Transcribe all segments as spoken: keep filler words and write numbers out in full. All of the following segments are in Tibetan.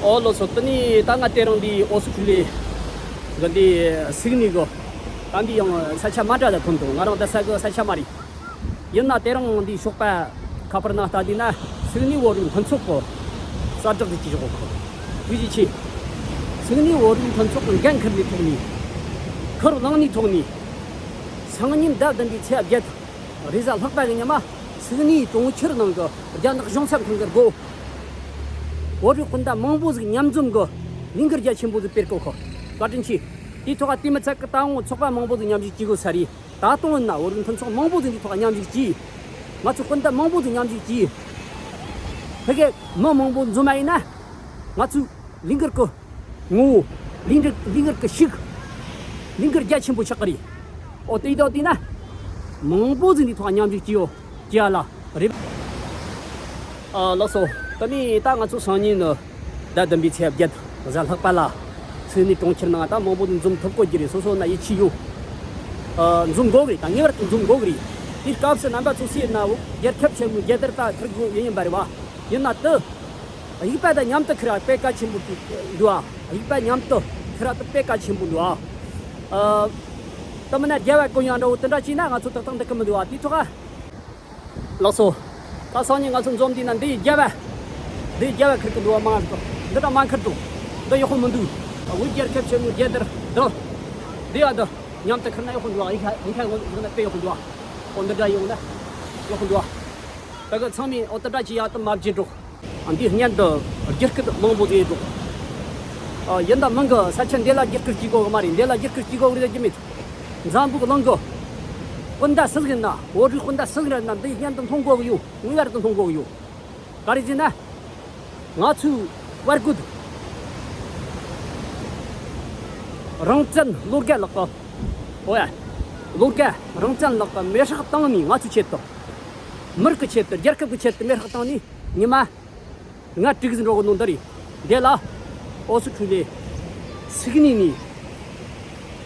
ཨོ་ལགས་སོ། དེ་ནས་ད་ང་དེ་རིང་འདི་ཨོ་སི་ཁྲུ་ལི་གི་འདི་སིད་ནི་གི་ད་འདི་ཡང་ས་ཆ་མ་འདྲ་ལ་ཐོན་འདུག་ང་རང་ད་ས་གི་ས་ཆ་མ་རེད། ཡིན་ན་དེ་རིང་འདི་ཞོགས་པ་ཁ་པར་ནང་ལྟ་དུས་ན་སིད་ནི་བོད་རིགས་མཐུན་ཚོགས་ཀྱི་གསལ་བསྒྲགས་ཅིག་བྱེད་ཆོག་གི། ཐུགས་རྗེ་ཆེ། སིད་ནི་བོད་རིགས་མཐུན་ཚོགས་ཀྱི་འགན་འཁུར་ནས་ཐོག་ནས་ཁུར་བླངས་ནས་ཐོག་ནས་སང་ཉིན་ཟླ་བདུན་པའི་ཚེས་བརྒྱད་རེས་གཟའ་ལྷག་པ་གི་ཉི་མ་སིད་ནི་གྲོང་ཁྱེར་ནང་གི་རྒྱ་ནག་གཞུང་ཚབ་ཁང་གི་སྒོ། བོད་རིགས་སྤུན་ཟླ་མང་པོ་ཟིག་མཉམ་འཛོམས་གི་ལས་འགུལ་རྒྱ་ཆེན་པོ་ཟིག་སྤེལ་གོ་ཁོ། བཀའ་དྲིན་ཆེ། དེའི་ཐོག་དེ་མི་ཚད་གི་ད་འོང་ཚོགས་པ་མང་པོ་ཟིག་མཉམ་ཞུགས་བྱེད་དགོས་ས་རེད། ད་དུང་ཡིན་ན་བོད་རིགས་མཐུན་ཚོགས་མང་པོ་ཟིག་འདི་ཐོག་མཉམ་ཞུགས་བྱས། ང་ཚོ་སྤུན་ཟླ་མང་པོ་ཟིག་མཉམ་ཞུགས་བྱས། ཕ་གི་མི་མང་པོ་འཛོམས་མ་ཡིན་ན་ང་ཚོའི་ལས་འགུལ་གི་ངོ་བོ། ལས་འགུལ་ལས་འགུལ་གི་ཤུགས། ལས་འགུལ་རྒྱ་ཆེན་པོ་ཆགས་གི་རེད། ཨོ་དེ་དང་དེ་ན་མང་པོ་ཟིག་འདི་ཐོག་མཉམ་ཞུགས་བྱས་ཡོད། ཀྱི་ཡ་ལ་རེད། ཨ་ལགས་སོ། ད་ནི་ད་ང་ཚོ་སང་ཉིན་ནི་ཟླ་བདུན་པའི་ཚེས་བརྒྱད་གཟའ་ལྷག་པ་ལ་སིད་ནི་གྲོང་ཁྱེར་ནང་ད་མང་པོ་འཛོམས་ཐུབ་དགོས་ཀྱི་རེད། སོ་སོ་ན་ཡིད་ཆེས་ཡོད། ཨ་འཛོམས་དགོས་ཀྱི་རེད། ད་ངེས་པར་དུ་འཛོམས་དགོས་ཀྱི་རེད། དེའི་སྐབས་སུ་རྣམ་པ་ཚོ་སེར་ན་འོ་རྒྱལ་ཁབ་ཆེན་མོའི་རྒྱལ་དར་ད་འཁུར་དགོས་ཡིན་ཡིན་པ་རེད་བ། ཡིན་ན་དུ་དབྱུག་པ་དང་མཉམ་དུ་འཁུར་བ་དཔེ་གལ་ཆེན་པོ་འདུག་ཨ། དབྱུག་པ་མཉམ་དུ་འཁུར་བ་དུ་དཔེ་གལ་ཆེན་པོ་འདུག་ཨ། ཨ་ད་མིན་ན་རྒྱལ་བ་ཀུན་དབྱངས་འདྲ་བོ་དེ་འདྲ་བྱས་ན་ང་ཚོ་ཏག་ཏག་འདི་གི་མི་འདུག་ཨ། དེའི་ཐོག་ཨ། ལགས་སོ། ད་སང་ཉིན་ང་ཚོ་འཛོམས་དུས་ན་འདི་ཡི་རྒྱལ་བ། འདི་ཡི་རྒྱལ་བ་ཁུར་གི་འདུག་བ་མ་འདུག་འདི་འདྲ་མ་ཁུར་འདུག་འདི་ཡག་པོ་མི་འདུག་དབུས་རྒྱལ་ཁབ་ཆེན་མོའི་རྒྱལ་དར་འདི། འདི་ཡ་འདི་མཉམ་དུ་ཁུར་ན་ཡག་པོ་འདུག་ཨ། ཡིག་ཁ་ཡིག་ཁ་ངོ་ཟིག་ན་དཔེ་ཡག་པོ་འདུག་ཨ། ཨོ་འདི་འདྲ་ཡོང་ན་ཡག་པོ་འདུག་ཨ། ད་གི་ཚང་མས་ཨོ་དེ་འདྲ་ཅིག་ཡག་ཏུ་མ་བརྗེད་འགྲོ། འདིའི་སྔོན་དུ་རྒྱུད་སྐུད་མང་པོ་ཟིག་འགྲོ། ཡིན་ད་མིན་གི་ས་ཆ་འདི་ལ་རྒྱུད་སྐུད་སྐྱེལ་དགོས་གི་མ་རེད། འདི་ལ་རྒྱུད་སྐུད་སྐྱེལ་དགོས་གི་རེད་ཀྱི་མེད། འཛམ་བུ་གླིང་གི་སྤུན་ཟླ་སུ་ཟིག་ཡིན་ན། བོད་རིགས་སྤུན་ཟླ་སུ་ཟིག་རེད་ན་འདིའི་སྔོན་དུ་མཐོང་དགོས་གི་ཡོད། ངེས་པར་དུ་མཐོང་དགོས་གི་ཡོད། ག་རེ་ཟེར་ན། ང་ཚོའི་དཔའ་རྒོད་རང་བཙན་བློ་དགའ་ལགས་ཀྱི། ཨོ་ཡ། བློ་དགའ་རང་བཙན་ལགས་ཀྱི་མེ་སྲེག་བཏང་ནས་ང་ཚོའི་ཆེད་དུ། མི་རིགས་ཀྱི་ཆེད་དུ། རྒྱལ་ཁབ་ཀྱི་ཆེད་དུ་མེ་སྲེག་བཏང་ནས་ཉི་མ་ལྔ་དྲུག་ཟིན་འགྲོ་གི་ནོ་འདི་རེད། འདི་ལ་ཨོ་སི་ཁྲུ་ལི་སིད་ནི་ནས་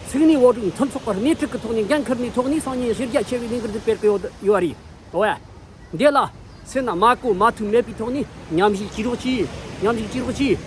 སིད་ནི་བོད་རིགས་མཐུན་ཚོགས་ཀྱི་སྣེ་ཁྲིད་ཀྱི་ཐོག་ནས་འགན་འཁུར་ནས་ཐོག་ནས་སང་ཉིན་གཞི་རྒྱ་ཆེ་བའི་ལས་འགུལ་འདི་སྤེལ་གི་ཡོད་ཡོད་རེད། ཨོ་ཡ། འདི་ལ་སེམས་ན་མ་གོ་མ་ཐོས་མེད་པའི་ཐོག་ནས་མཉམ་ཞུགས་བྱེད་རོགས་གྱིས། མཉམ་ཞུགས་བྱེད་རོགས་གྱིས།